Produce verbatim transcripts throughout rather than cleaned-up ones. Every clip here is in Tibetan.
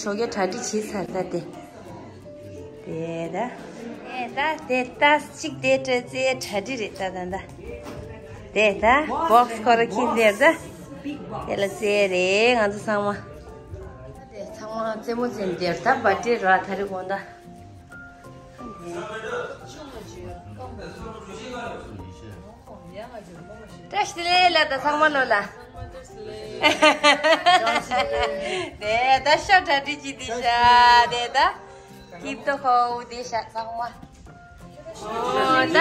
ཞོགས་ཀས་གྲ་སྒྲིག་བྱས་ཚར་ད་དེ། དེ་ད། དེ་ད་དེ་ད་གཅིག་དེ་སྤྲད་ཚེ་གྲ་སྒྲིག་རེད་ད་ད་ད། དེ་ད་བོག་སི་ཁོ་ར་ཁྱིམ་དེར་ད། དེ་ལ་རྩེ་རེད་ང་ཚོ་ཚང་མ། དེ་ཚང་མ་རྩེད་མོ་རྩེ་འདིར་ད་བར་ཐི་ར་ཐ་རི་གོང་ད། བཀྲ་ཤིས་བདེ་ལེགས་ལ་ད་ཚང་མ་ལོ་ལ། དེ་ད་ཤ་གྲ་སྒྲིག་ཅི་དེ་ཤ་དེ་ད། ཀིབ་ཏོ་ཁོ་དེ་ཤ་ཚང་མ། ཨོ་ད།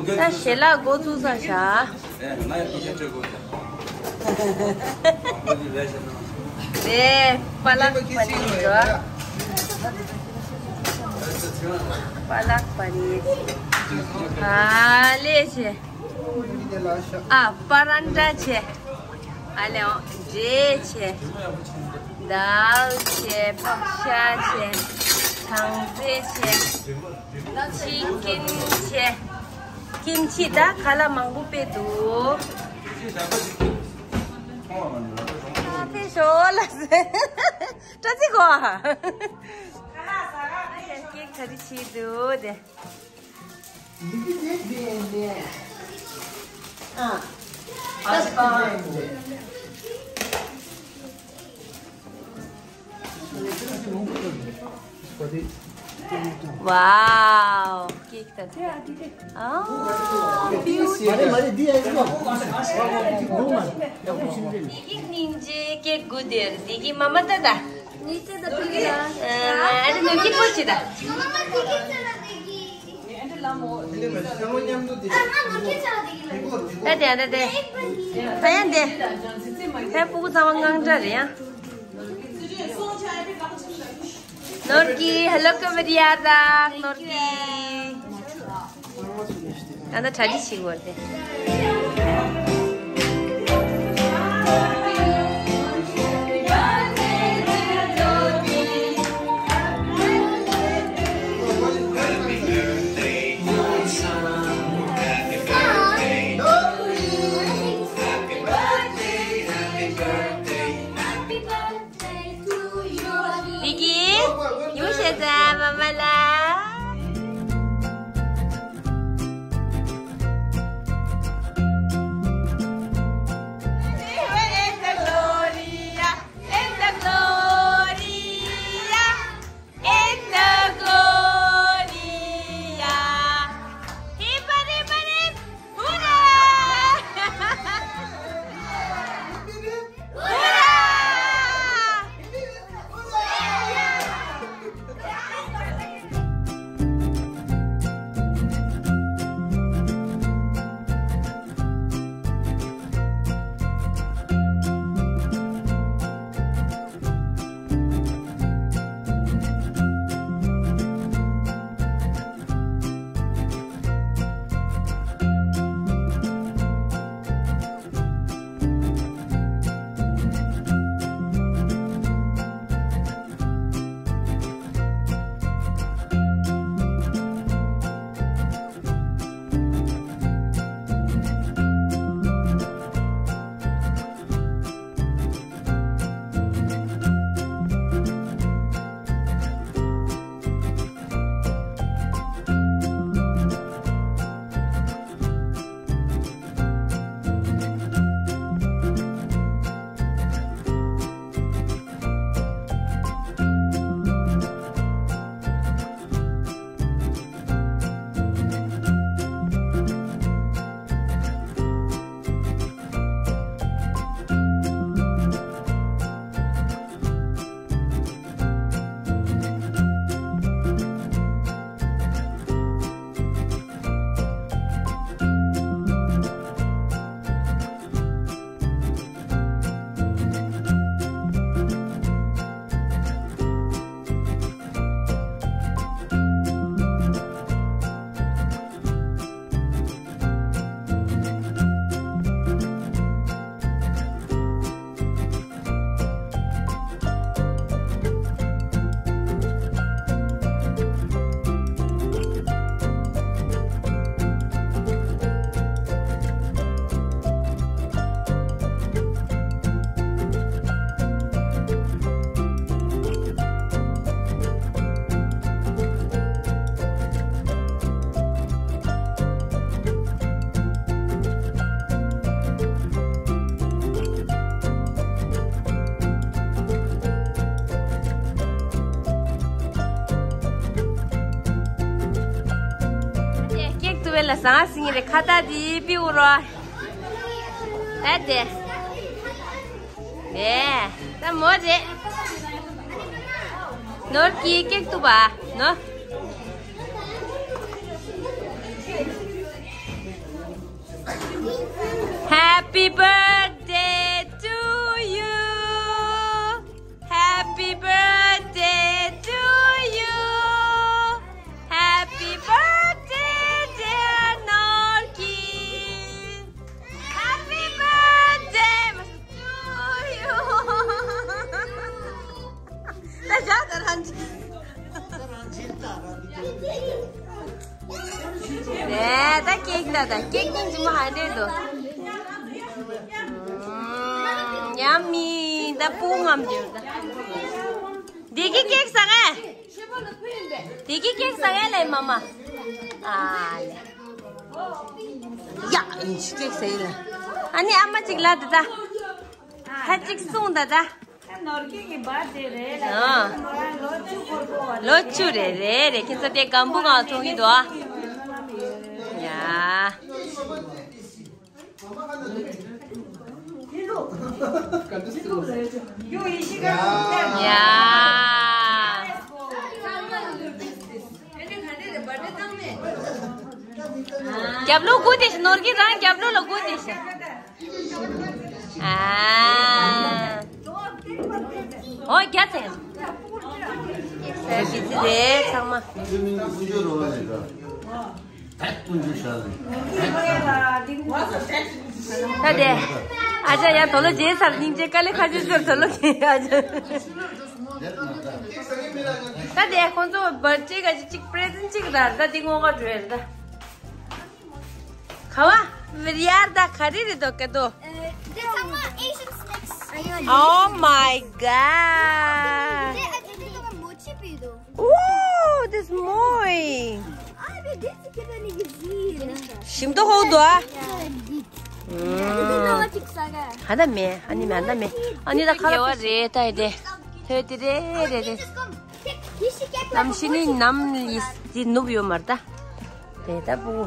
ད་ཞལ་ལག་འགོ་བཙུགས་ས་ཤ། དེ་པ་ལག་པ་ནི་འགྲོ། པ་ལག་པ་ནི། ཨ་ལེ་ཆེ། ཨ་པ་རན་ཏྲ་ཆེ། ཨ་ལེ་འོ་འབྲས་ཆེ། དཱལ་ཆེ། ཕག་ཤ་ཆེ། སྦྲང་རྩི་ཆེ། ཅི་ཀིན་ཆེ། ཀིམ་ཆི་ད་ཁ་ལག་མང་པོ་དཔེ་འདུག་ཨ་ཕེ་ཤོ་ལ་སེ། ཏྲ་ཙི་གོ་ཨ། ཀེག་ག་རེ་བྱེད་འདུག་དེ། Wow, cake ད། ཨ། འདི་གི་སྙིང་རྗེ་ཀེག་དགུ་དེར་འདི་གི་མ་མ་ད་ད། ཨ་རེ་ནུ་གི་པོ་ཅི་ད། ད་དེ་ད་དེ། ད་ཡང་དེ། ད་སྤུ་གུ་ཚང་མ་དངངས་སྐྲག་རེད་ཡ། ནོར་གྱི་ཧེ་ལོ་ཀོ་མི་རི་ཡ་ར་ནོར་གྱི། ད་ད་གྲ་སྒྲིག་བྱེད་དགོས་ཏེ། ལི་ཀི། ཡུ་ཤེ་ཙ་མ་མ་ལ། དཔེ་ལ་ཟང་ཟིང་རེ་ཁ་བཏགས་དེ་པིའུ་རོ། ད་དེ། ནས། ད་མོ་རེད། ནོར་གྱིས་ཀེག་ཏུ་བ་ནོ། Happy birthday to you. Happy birthday to you. Happy birthday, dear Norki. Happy birthday to you. ད་བཞག་ད་རང་ཅི། ད་རང་ཅི་ད་རང་ཅི། ནས་ད་ཀེག་ད་ད་ཀེག་ནི་ཇི་མ་ཧ་འདྲེ་དོ། ཉམ་མི་ད་སྤུ་ངམ་འདྲེ་ད། དེ་གི་ཀེག་ཟ་ངེ། དེ་གི་ཀེག་ཟ་ངེ་ལེ་མ་མ། ཨ་ལེ། ཡ་ཨིན་ཅི་ཀེག་ཟ་ཡི་ལེ། ཨ་ནི་ཨ་མ་ཅིག་ལ་ད་ད། ཧ་ཅིག་སུང་ད་ད། ནོར་གྱི་གི་བར་དེ་རེད་ལ། ཨ། ལོ་བཅུ་འཁོར་པོ་བ། ལོ་བཅུ་རེད་རེད་རེད། ཁྱེད་ཚོ་དེ་སྒམ་པོ་ངང་འཚོང་གི་འདུག་ཨ། ཡ། ཡ། རྒྱབ་ལོགས་སྒུག་དེ་ཤི། ནོར་གྱི་རང་རྒྱབ་ལོགས་ལ་སྒུག་དེ་ཤི། ཨ། ཨོ་རྒྱ་ཚན། ས་གི་ཚི་རེད་ཚང་མ། ད་དེ། ཨ་ཅག་ཡང་དོ་ལོ་རྗེས་ཚར་སྙིང་རྗེ་དཀའ་ལས་ཁ་ཆེ་ཟེར་དོ་ལོ་ཁྱེད་ཨ་ཅག་ད་དེ་ཁོང་ཚོ་བར་ཅིག་ག་ཅིག་པྲེ་ཛེན་ཅིག་ར་ད་དེ་ངོ་ག་འགྲོ་ཡ་ར་ད། ཁ་བ། ཡར་ད་ག་རེ་རེད་དོ་སྐད་དོ། ཨ། དེ་ཚང་མ་Asian snacks. Oh my god. དེ་ཨ་ཅེ་དེ་ཚང་མ་མོ་ཆི་པི་དོ། Oh, this moi. ཨ་དེ་དེ་ཚི་ཁེ་ད་ནི་གི་ཟི་རེད། ཞིམ་ཏོ་ཧོ་དོ་ཨ། ཡ་དེ་ནང་ཅིག་ས་ག་ཧ་ད་མེ་ཨ་ནི་མེ་ཨ་ད་མེ་ཨ་ནི་ད་ཁ་ར་རེད་ད་དེ་ཐོས་དེ་རེད་རེད་རེད། ནམ་ཤི་ནི་ནམ་ལི་སི་ནུབ་ཡོད་མར་ད། དེ་ད་བུ།